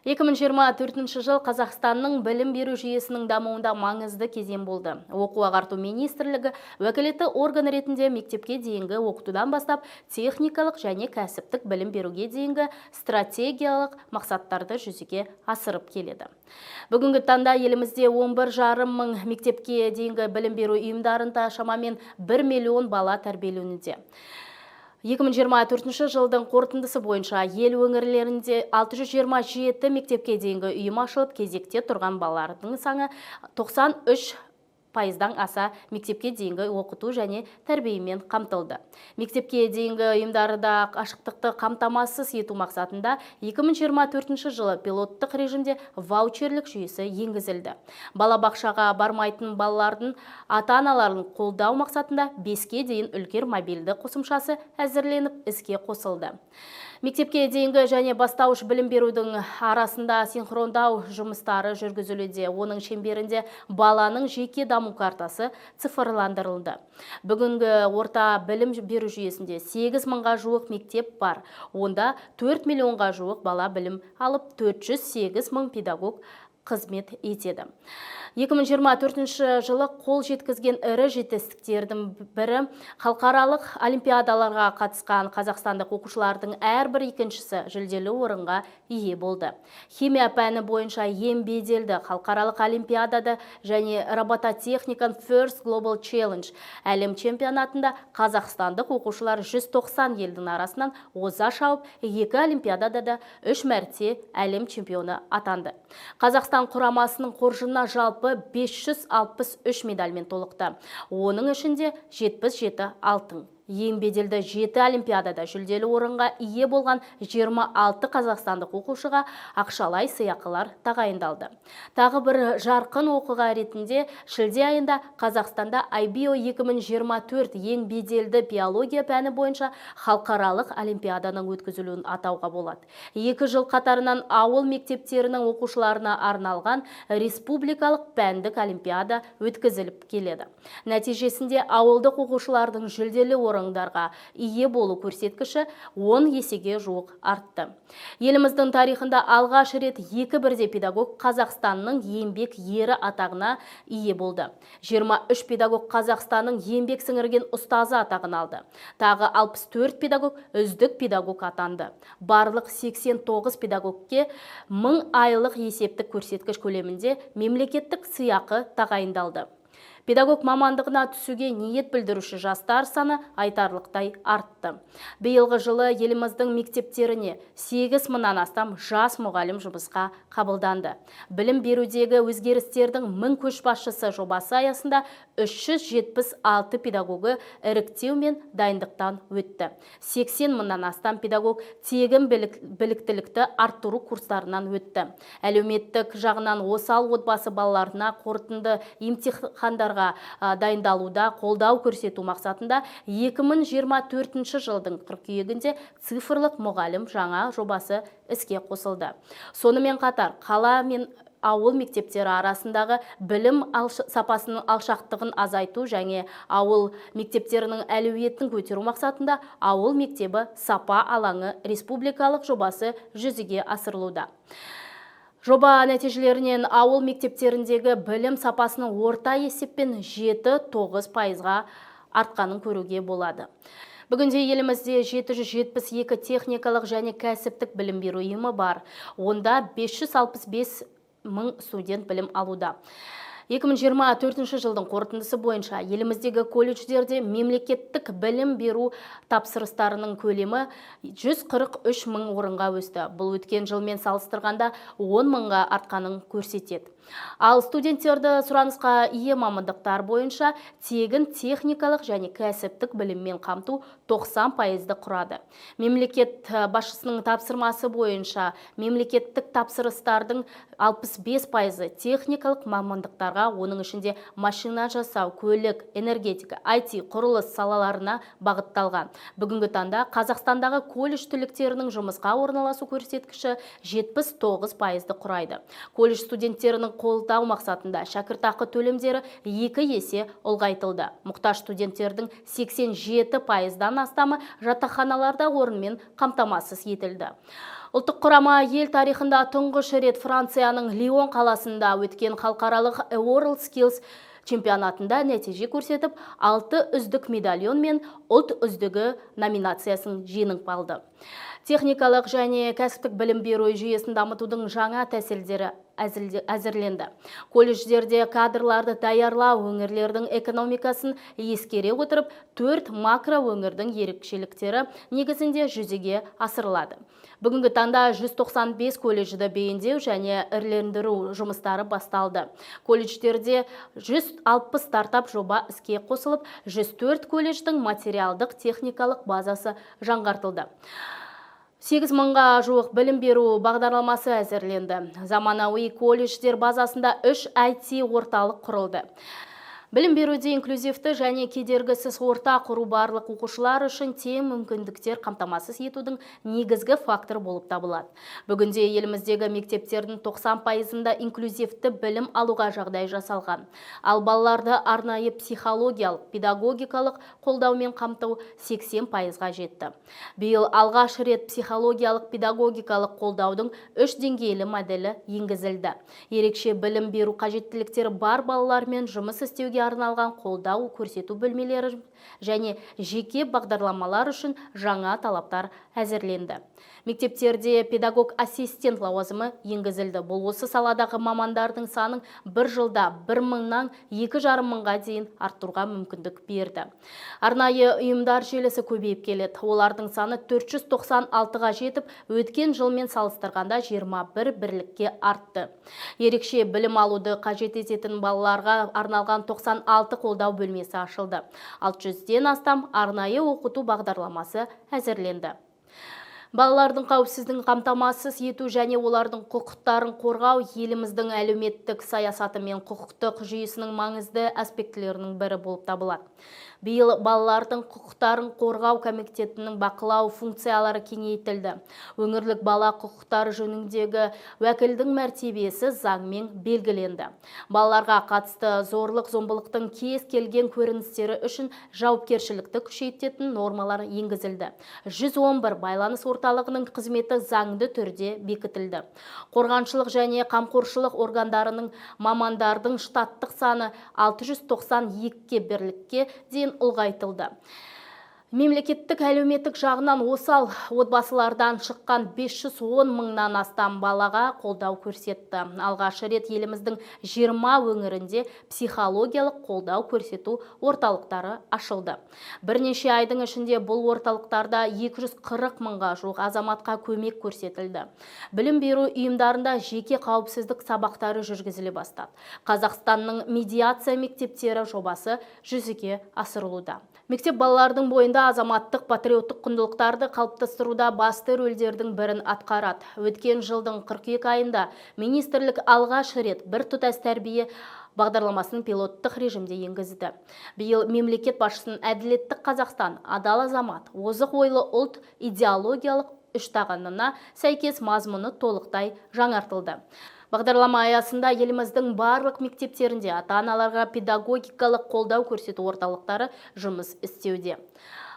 2024 жыл Қазақстанның білім беру жүйесінің дамуында маңызды кезең болды. Оқу ағарту министрлігі уәкілетті орган ретінде мектепке дейінгі оқытудан бастап техникалық және кәсіптік білім беруге дейінгі стратегиялық мақсаттарды жүзеге асырып келеді. Бүгінгі таңда елімізде 11,5 мың мектепке дейінгі білім беру ұйымдарында шамамен 1 миллион бала тәрбиеленуде. 2024 жылдың қорытындысы бойынша ел өңірлерінде 627 мектепке дейінгі ұйым ашылып, кезекте тұрған балалардың саны 93%-дан аса мектепке дейінгі оқыту және тәрбиемен қамтылды. Мектепке дейінгі ұйымдарда ашықтықты қамтамасыз ету мақсатында 2024 жылы пилоттық режимде ваучерлік жүйесі енгізілді. Балабақшаға бармайтын балалардың ата-аналарын қолдау мақсатында 5-ке дейін Үлкер мобильді қосымшасы әзірленіп, іске қосылды. Мектепке дейінгі және бастауыш білім берудің арасында синхрондау жұмыстары жүргізілуде. Оның шеңберінде баланың жеке даму картасы цифрландырылды. Бүгінгі орта білім беру жүйесінде 8 мыңға жуық мектеп бар. Онда 4 миллионға жуық бала білім алып, 408 мың педагог қызмет етеді. 2024 жылы қол жеткізген ірі жетістіктердің бірі – халықаралық олимпиадаларға қатысқан қазақстандық оқушылардың әрбір екіншісі жүлделі орынға ие болды. Химия пәні бойынша ең беделді халықаралық олимпиадада және робототехниканың First Global Challenge әлем чемпионатында қазақстандық оқушылар 190 елдің арасынан оза шауып, екі олимпиадада да үш мәрте әлем чемпионы атанды. Қазақстан құрамасының қоржынына жалпы 563 медальмен толықты. Оның ішінде 77 алтын. Ең беделді жеті олимпиадада жүлделі орынға ие болған 26 қазақстандық оқушыға ақшалай сыйақылар тағайындалды. Тағы бір жарқын оқиға ретінде шілде айында Қазақстанда IBO 2024 ең беделді биология пәні бойынша халықаралық олимпиаданың өткізілуін атауға болады. 2 жыл қатарынан ауыл мектептерінің оқушыларына арналған республикалық пәндік олимпиада өткізіліп келеді. Нәтижесінде ауылдық оқушылардың жүлделі орындарға ие болу көрсеткіші 10 есеге жуық артты. Еліміздің тарихында алғаш рет екі бірдей педагог Қазақстанның Еңбек Ері атағына ие болды. 23 педагог Қазақстанның еңбек сіңірген ұстазы атағын алды. Тағы 64 педагог үздік педагог атанды. Барлық 89 педагогке 1000 айлық есептік көрсеткіш көлемінде мемлекеттік сыйақы тағайындалды. Педагог мамандығына түсуге ниет білдіруші жастар саны айтарлықтай артты. Биылғы жылы еліміздің мектептеріне 8 мыңнан астам жас мұғалім жұмысқа қабылданды. Білім берудегі өзгерістердің «Мың көшбасшысы» жобасы аясында 376 педагогі іріктеу мен дайындықтан өтті. 80 мыңнан астам педагог тегін біліктілікті арттыру курстарынан өтті. Әлеуметтік жағынан осал отбасы балаларына қорытынды емтихандарға дайындалуда қолдау көрсету мақсатында 2024 жылдың қыркүйегінде «Цифрлық мұғалім» жаңа жобасы іске қосылды. Сонымен қатар қала мен ауыл мектептері арасындағы білім сапасының алшақтығын азайту және ауыл мектептерінің әлеуетін көтеру мақсатында «Ауыл мектебі – сапа алаңы» республикалық жобасы жүзеге асырылуда. Жоба нәтижелерінен ауыл мектептеріндегі білім сапасының орта есеппен 7-9%-ға артқанын көруге болады. Бүгінде елімізде 772 техникалық және кәсіптік білім беру ұйымы бар. Онда 565 мың студент білім алуда. 2024 жылдың қорытындысы бойынша еліміздегі колледждерде мемлекеттік білім беру тапсырыстарының көлемі 143 мың орынға өсті. Бұл өткен жылмен салыстырғанда 10 мыңға артқанын көрсетеді. Ал студенттерді сұранысқа ие мамандықтар бойынша тегін техникалық және кәсіптік біліммен қамту 90%-ды құрады. Мемлекет басшысының тапсырмасы бойынша мемлекеттік тапсырыстардың 65%-ы техникалық мамандықтарға, оның ішінде машина жасау, көлік, энергетика, IT, құрылыс салаларына бағытталған. Бүгінгі таңда Қазақстандағы колледж түлектерінің жұмысқа орналасу көрсеткіші 79%-ды құрайды. Колледж студенттерінің қолдау мақсатында шәкіртақы төлемдері екі есе ұлғайтылды. Мұқтаж студенттердің 87%-дан астамы жатақханаларда орынмен қамтамасыз етілді. Ұлттық құрама ел тарихында тұңғыш рет Францияның Лион қаласында өткен халықаралық World Skills чемпионатында нәтиже көрсетіп, 6 үздік медальон мен ұлт үздігі номинациясын жеңіп алды. Техникалық және кәсіптік білім беру жүйесін дамытудың жаңа тәсілдері әзірленді. Колледждерде кадрларды даярлау өңірлердің экономикасын ескере отырып, 4 макро өңірдің ерекшеліктері негізінде жүзеге асырылады. Бүгінгі таңда 195 колледжді бейіндеу және ірілендіру жұмыстары басталды. Колледждерде 160 стартап жоба іске қосылып, 104 колледждің материалдық техникалық базасы жаңғыртылды. 8 мыңға жуық білім беру бағдарламасы әзірленді. Заманауи колледждер базасында 3 IT орталық құрылды. Білім беруде инклюзивті және кедергісіз орта құру барлық оқушылар үшін тең мүмкіндіктер қамтамасыз етудің негізгі факторы болып табылады. Бүгінде еліміздегі мектептердің 90%-ында инклюзивті білім алуға жағдай жасалған. Ал балаларды арнайы психологиялық, педагогикалық қолдаумен қамту 80%-ға жетті. Биыл алғаш рет психологиялық, педагогикалық қолдаудың 3 деңгейлі моделі енгізілді. Ерекше білім беру қажеттіліктері бар балалармен жұмыс істеуге арналған қолдау көрсету бөлмелері және жеке бағдарламалар үшін жаңа талаптар әзірленді. Мектептерде педагог-ассистент лауазымы енгізілді. Бұл осы саладағы мамандардың санын бір жылда 1 мыңнан 2,5 мыңға дейін арттыруға мүмкіндік берді. Арнайы ұйымдар желісі көбейіп келеді. Олардың саны 496-ға жетіп, өткен жылмен салыстырғанда 21 бірлікке артты. Ерекше білім алуды қажет ететін балаларға арналған 96 қолдау бөлмесі ашылды. 600-ден астам арнайы оқыту бағдарламасы әзірленді. Балалардың қауіпсіздігін қамтамасыз ету және олардың құқықтарын қорғау еліміздің әлеуметтік саясаты мен құқықтық жүйесінің маңызды аспектілерінің бірі болып табылады. Биыл балалардың құқықтарын қорғау комитетінің бақылау функциялары кеңейтілді. Өңірлік бала құқықтары жөніндегі уәкілдің мәртебесі заңмен белгіленді. Балаларға қатысты зорлық-зомбылықтың кез келген көріністері үшін жауапкершілікті күшейтетін нормалар енгізілді. 111 байланыс орталығының қызметі заңды түрде бекітілді. Қорғаншылық және қамқоршылық органдарының мамандардың штаттық саны 692 бірлікке дейін ұлғайтылды. Мемлекеттік әлеуметтік жағынан осал отбасылардан шыққан 510 мыңнан астам балаға қолдау көрсетті. Алғаш рет еліміздің 20 өңірінде психологиялық қолдау көрсету орталықтары ашылды. Бірнеше айдың ішінде бұл орталықтарда 240 мыңға жуық азаматқа көмек көрсетілді. Білім беру ұйымдарында жеке қауіпсіздік сабақтары жүргізіле бастады. Қазақстанның медиация мектептері жобасы жүзеге асырылуда. Мектеп балалардың бойында азаматтық патриоттық құндылықтарды қалыптастыруда басты рөлдердің бірін атқарады. Өткен жылдың қыркүйек айында министрлік алғаш рет біртұтас тәрбие бағдарламасын пилоттық режимде енгізді. Биыл мемлекет басшысының әділетті Қазақстан, адал азамат, озық ойлы ұлт идеологиялық үштағанына сәйкес мазмұны толықтай жаңартылды. Бағдарлама аясында еліміздің барлық мектептерінде ата-аналарға педагогикалық қолдау көрсету орталықтары жұмыс істеуде.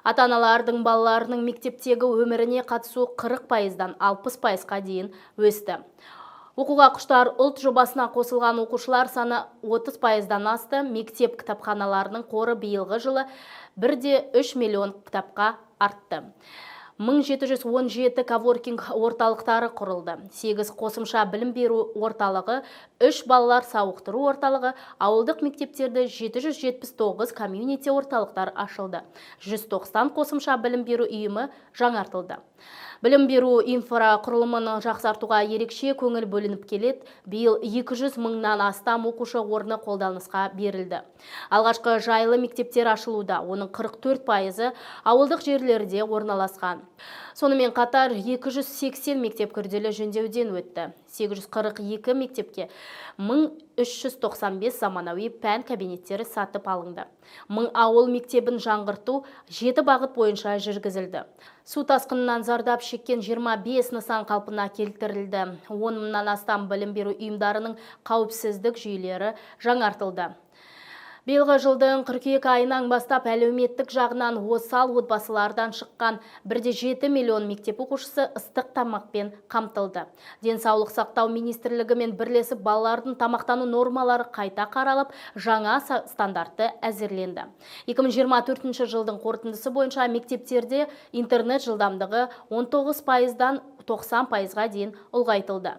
Ата-аналардың балаларының мектептегі өміріне қатысуы 40%-дан 60%-қа дейін өсті. Оқуға құштар ұлт жобасына қосылған оқушылар саны 30%-дан асты. Мектеп кітапханаларының қоры биылғы жылы 1,3 миллион кітапқа артты. 1717 коворкинг орталықтары құрылды. 8 қосымша білім беру орталығы, 3 балалар сауықтыру орталығы, ауылдық мектептерде 779 комьюнити орталықтар ашылды. 190 қосымша білім беру ұйымы жаңартылды. Білім беру инфрақұрылымын жақсартуға ерекше көңіл бөлініп келеді. Биыл 200 мыңнан астам оқушы орны қолданысқа берілді. Алғашқы жайлы мектептер ашылуда, оның 44%-ы ауылдық жерлерде орналасқан. Сонымен қатар 280 мектеп күрделі жөндеуден өтті. 842 мектепке 1395 заманауи пән кабинеттері сатып алынды. 1000 ауыл мектебін жаңғырту 7 бағыт бойынша жүргізілді. Су тасқынынан зардап шеккен 25 нысан қалпына келтірілді. 10 мыңнан астам білім беру ұйымдарының қауіпсіздік жүйелері жаңартылды. Биылғы жылдың қыркүйек айынан бастап әлеуметтік жағынан осал отбасылардан шыққан 1,7 миллион мектеп оқушысы ыстық тамақпен қамтылды. Денсаулық сақтау министрлігімен бірлесіп балалардың тамақтану нормалары қайта қаралып, жаңа стандарты әзірленді. 2024 жылдың қорытындысы бойынша мектептерде интернет жылдамдығы 19%-дан 90%-ға дейін ұлғайтылды.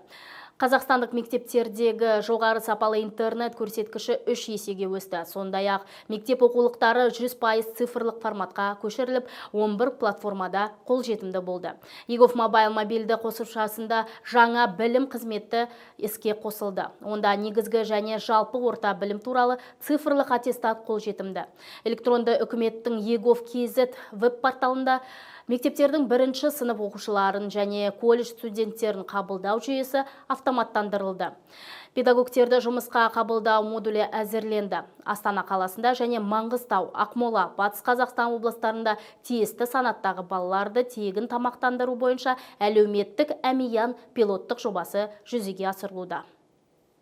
Қазақстандық мектептердегі жоғары сапалы интернет көрсеткіші 3 есеге өсті. Сондай-ақ мектеп оқулықтары 100% цифрлық форматқа көшіріліп, 11 платформада қолжетімді болды. eGov Mobile мобильді қосымшасында жаңа білім қызметі іске қосылды. Онда негізгі және жалпы орта білім туралы цифрлық аттестат қолжетімді. Электронды үкіметтің eGov KZ веб-порталында мектептердің бірінші сынып оқушыларын және колледж студенттерін қабылдау жүйесі автоматтандырылды. Педагогтерді жұмысқа қабылдау модулі әзірленді. Астана қаласында және Маңғыстау, Ақмола, Батыс Қазақстан облыстарында тиісті санаттағы балаларды тегін тамақтандыру бойынша әлеуметтік әмиян пилоттық жобасы жүзеге асырылуда.